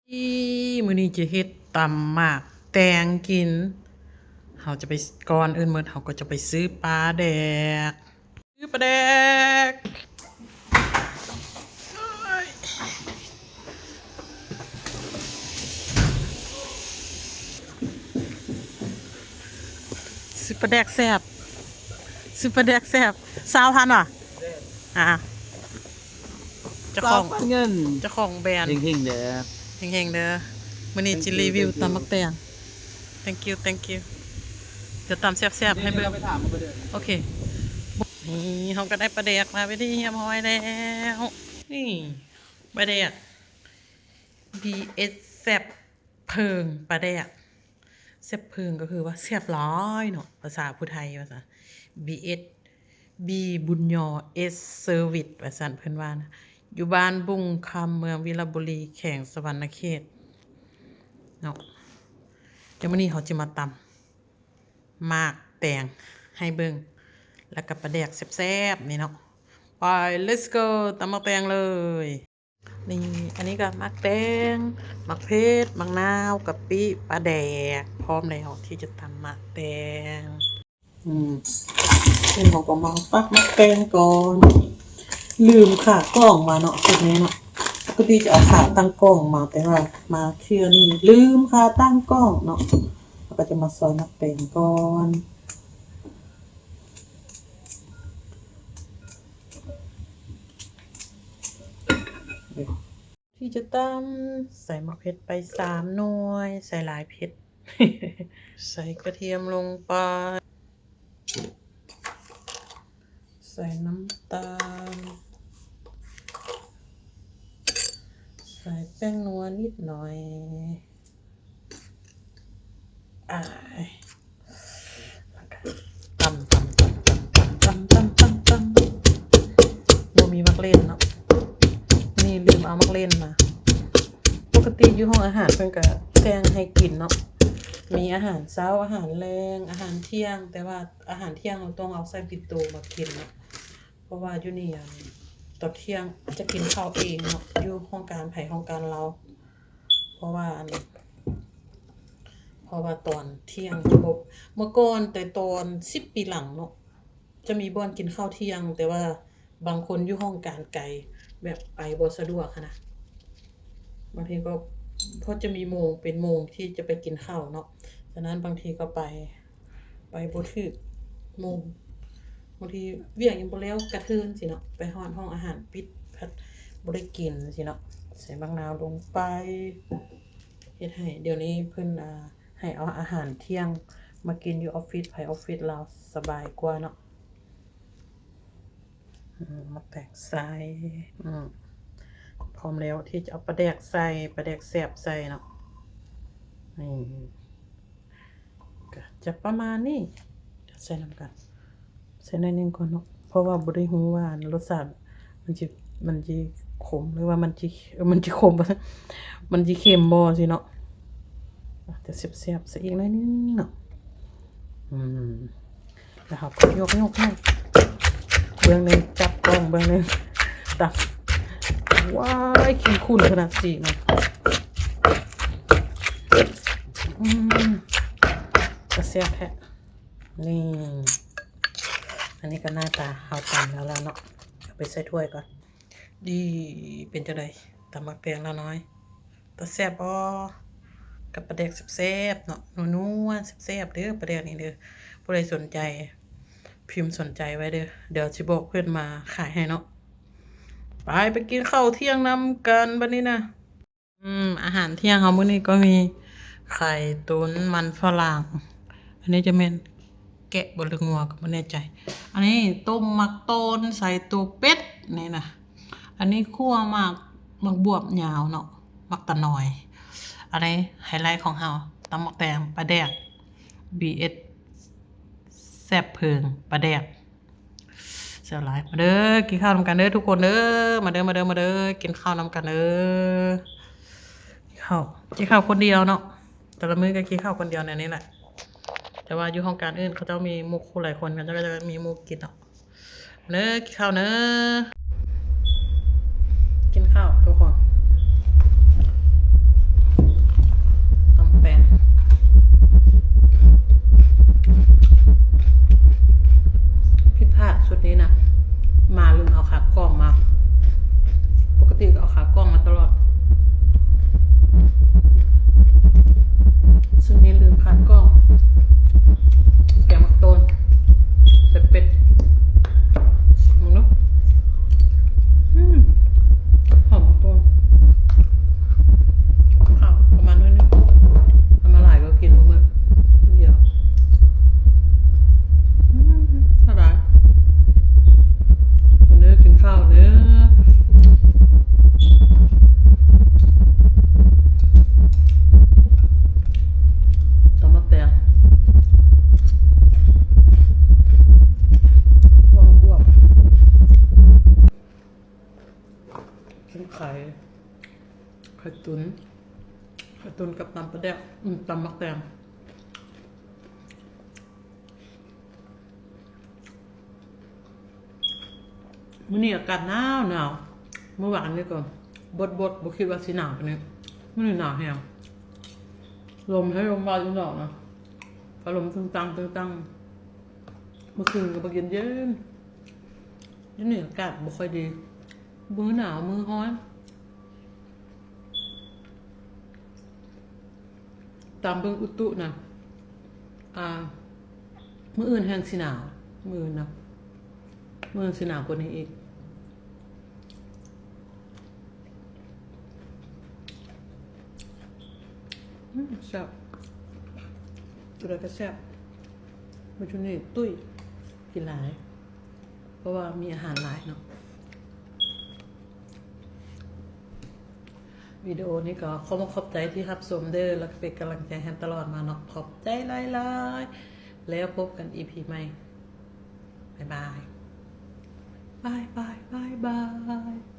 ມື້ນີ້ຈະເຮັດຕຳໝາກແຕງກິນ. ເຮົາຈະໄປ ກ່ອນອື່ນໝົດ ເຮົາກໍຈະໄປຊື້ປາແດກ. ຊື້ປາແດກ. ຊື້ປາແດກແຊບ ຊື້ປາແດກແຊບ. ຊາວພັນຫວາ? ອ່າ ເຈົ້າຂອງ ຊາວພັນເງິນ ເຈົ້າຂອງແບຣນ. ເຮັງໆເດີ ເຮັງໆເດີ. ມື້ນີ້ Thank you, ຈະຣີວິວ Thank you. ຕຳໝາກແຕງ. Thank you, thank you. ຈະຕຳແຊບໆໃຫ້ເບິ່ງ. ໂອເຄ ນີ້ເຮົາກໍໄດ້ປາແດກມາເປັນທີ່ຮຽບຮ້ອຍແລ້ວ. ນີ້ປາແດກ ບີເອັດ ແຊບເຜິ້ງປາແດກ. ແຊບເຜິ້ງກໍຄືວ່າແຊບຫຼາຍເນາະ ພາສາຜູ້ໄທວ່າຊັ້ນ. ບີເອັດ ບີບຸນຍໍ ເອັດ ເຊີວິດ ວ່າຊັ້ນເພິ່ນວ່ານະ. ຢູ່ບ້ານບຸງຄຳ ເມືອງວິລະບູລີ ແຂວງສະຫວັນນະເຂດເນາະ. ດຽວມື້ນີ້ເຮົາຈະມາຕຳໝາກແຕງໃຫ້ເບິ່ງ ແລ້ວກໍປາແດກແຊບໆນີ້ເນາະ. ໄປ let's go ຕຳໝາກແຕງເລີຍ. ນີ້ ອັນນີ້ກໍໝາກແຕງ ໝາກເຜັດ ໝາກນາວ ກະປິ ປາແດກ ພ້ອມແລ້ວທີ່ຈະຕຳໝາກແຕງ. ອືມ ເຮົາກໍມາປັກໝາກແຕງກ່ອນ. ລືມຂາກ້ອງມາເນາະ ຊຸດນີ້ເນາະ. ປົກກະຕິຈະເອົາຂາຕັ້ງກ້ອງມາ ແຕ່ວ່າມາເທື່ອນີ້ລືມຂາຕັ້ງກ້ອງເນາະ. ເຮົາກໍຈະມາຊອຍໝາກແຕງກ່ອນ. ທີ່ຈະຕຳ ໃສ່ໝາກເຜັດໄປສາມໜ່ວຍ ໃສ່ຫຼາຍເຜັດ. ໃສ່ກະທຽມລົງໄປ ໃສ່ນ້ຳຕານ ໃສ່ແປ້ງນົວນິດໜ້ອຍ. ອາຍ ຕຳ ຕຳ ຕຳ ຕຳ ບໍ່ມີໝາກເລັ່ນເນາະ. ນີ້ລືມເອົາໝາກເລັ່ນມາ. ປົກກະຕິຢູ່ຫ້ອງອາຫານເພິ່ນກະແຕ່ງໃຫ້ກິນເນາະ ມີອາຫານເຊົ້າ ອາຫານແລງ ອາຫານທ່ຽງ ແຕ່ວ່າອາຫານທ່ຽງເຮົາຕ້ອງເອົາໃສ່ປິ່ນໂຕມາກິນເນາະ. ເພາະວ່າຢູ່ນີ້ ອັນ ຕອນທ່ຽງຈະກິນເຂົ້າເອງເນາະ ຢູ່ຫ້ອງການໃຜຫ້ອງການລາວ. ເພາະວ່າ ອັນ ເພາະວ່າຕອນທ່ຽງຈະບໍ່ ເມື່ອກ່ອນ ແຕ່ຕອນສິບປີຫຼັງເນາະ ຈະມີບ່ອນກິນເຂົ້າທ່ຽງ ແຕ່ວ່າບາງຄົນຢູ່ຫ້ອງການໄກ ແບບໄປບໍ່ສະດວກຫັ້ນນະ ບາງທີກໍພໍຈະມີໂມງເປັນໂມງທີ່ຈະໄປກິນເຂົ້າເນາະ. ສະນັ້ນບາງທີກໍໄປ ໄປບໍ່ຖືກໂມງ ບາງທີວຽກຍັງບໍ່ແລ້ວກະເທີນຊີ້ເນາະ ໄປຮອດຫ້ອງອາຫານປິດ ພັດບໍ່ໄດ້ກິນຊີ້ເນາະ. ໃສ່ໝາກນາວລົງໄປ ເຮັດໃຫ້ ດຽວນີ້ເພິ່ນ ອ່າ ໃຫ້ເອົາອາຫານທ່ຽງມາກິນຢູ່ອອບຟິດ ໃຜອອບຟິດລາວສະບາຍກວ່າເນາະ. ອືມ ໝາກແຕງໃສ່ ອືມ ພ້ອມແລ້ວທີ່ຈະເອົາປາແດກໃສ່ ປາແດກແຊບໃສ່ເນາະ. ນີ້ ກະຈະປະມານນີ້ ໃສ່ນຳກັນ ໃສ່ໜ້ອຍໜຶ່ງກ່ອນເນາະ ເພາະວ່າບໍ່ໄດ້ຮູ້ວ່າ ອັນ ລົດຊາດມັນຊິ ມັນຊິຂົມ ຫຼືວ່າມັນຊິ ເອີ ມັນຊິຂົມ ມັນຊິເຄັມບໍ່ຊີ້ເນາະ. ອາດຈະແຊບໆ ໃສ່ອີກໜ້ອຍໜຶ່ງເນາະ. ອືມ ແລ້ວເຮົາກໍຍົກໆໆ ເບື້ອງໜຶ່ງຈັບກ້ອງ ເບື້ອງໜຶ່ງຕັກ. ວ້າຍ ເຂັ້ມຂຸ້ນຂະໜາດຊີ້ນະ. ອືມ ກະແຊບແທ້. ນີ້ ອັນນີ້ກໍໜ້າຕາເຮົາຕຳແລ້ວລະເນາະ ເອົາໄປໃສ່ຖ້ວຍກ່ອນ. ດີ ເປັນຈັ່ງໃດ ຕຳໝາກແຕງລາວນ້ອຍ ຕາແຊບບໍ່? ກັບປາແດກແຊບໆເນາະ ນົວໆ ແຊບໆເດີ ປາແດກນີ້ເດີ. ຜູ້ໃດສົນໃຈ ພິມສົນໃຈໄວ້ເດີ ດຽວຊິບອກເພິ່ນມາຂາຍໃຫ້ເນາະ. ໄປ ໄປກິນເຂົ້າທ່ຽງນຳກັນບັດນີ້ນະ. ອືມ ອາຫານທ່ຽງເຮົາມື້ນີ້ກໍມີໄຂ່ຕຸນ ມັນຝຣັ່ງ ອັນນີ້ຈະແມ່ນແກະບໍ່ ຫຼືງົວກໍບໍ່ແນ່ໃຈ. ອັນນີ້ຕົ້ມໝາກໂຕນໃສ່ໂຕເປັດນີ້ນະ. ອັນນີ້ຂົ້ວໝາກ ໝາກບວບຍາວເນາະ ໝາກຕາໜ້ອຍ. ອັນນີ້ໄຮໄລຂອງເຮົາ ຕຳໝາກແຕງປາແດກ ບີເອັດ ແຊບເຜິ້ງປາແດກ. ແຊບຫຼາຍ ມາເດີ ກິນເຂົ້ານຳກັນເດີທຸກຄົນເດີ ມາເດີ ມາເດີ ມາເດີ ກິນເຂົ້ານຳກັນເດີ. ກິນເຂົ້າ ກິນເຂົ້າຄົນດຽວເນາະ ແຕ່ລະມື້ກໍກິນເຂົ້າຄົນດຽວແນວນີ້ແຫຼະ ແຕ່ວ່າຢູ່ຫ້ອງການອື່ນເຂົາເຈົ້າມີໝູ່ຄູ່ຫຼາຍຄົນ ເຂົາເຈົ້າກໍຈະມີໝູ່ກິນເນາະ. ເດີ ກິນເຂົ້າເດີ ກິນເຂົ້າທຸກຄົນ. ປາຕຸນກັບຕຳປາແດກ ອືມ ຕຳໝາກແຕງ. ມື້ນີ້ອາກາດໜາວໆ ມື້ວານນີ້ກໍບົດໆ ບໍ່ຄິດວ່າຊິໜາວປານນີ້. ມື້ນີ້ໜາວແຮງ ລົມໃຫ້ລົມບາດຢູ່ນອກນະ ພັດລົມຕຶງຕັງຕຶງຕັງ. ເມື່ອຄືນກໍບໍ່ເຢັນໆ ຢູ່ນີ້ອາກາດບໍ່ຄ່ອຍດີ ມື້ໜາວມື້ຮ້ອນ. ຕາມເບິ່ງອຸຕຸນະ ອ່າ ມື້ອື່ນແຮ່ງຊິໜາວ ມື້ອື່ນນະ ມື້ອື່ນຊິໜາວກວ່ານີ້ອີກ. ອືມ ແຊບ ໂຕໃດກໍແຊບ ມື້ນີ້ຕຸ້ຍ ກິນຫຼາຍ ເພາະວ່າມີອາຫານຫຼາຍເນາະ. ວິດີໂອນີ້ກໍຂໍຂອບໃຈທີ່ຮັບຊົມເດີ້ ແລ້ວກໍເປັນກຳລັງໃຈໃຫ້ຕະຫຼອດມາເນາະ. ຂອບໃຈຫຼາຍໆ ແລ້ວພົບກັນອີພີໃໝ່. ບາຍບາຍ ບາຍບາຍ ບາຍບາຍ.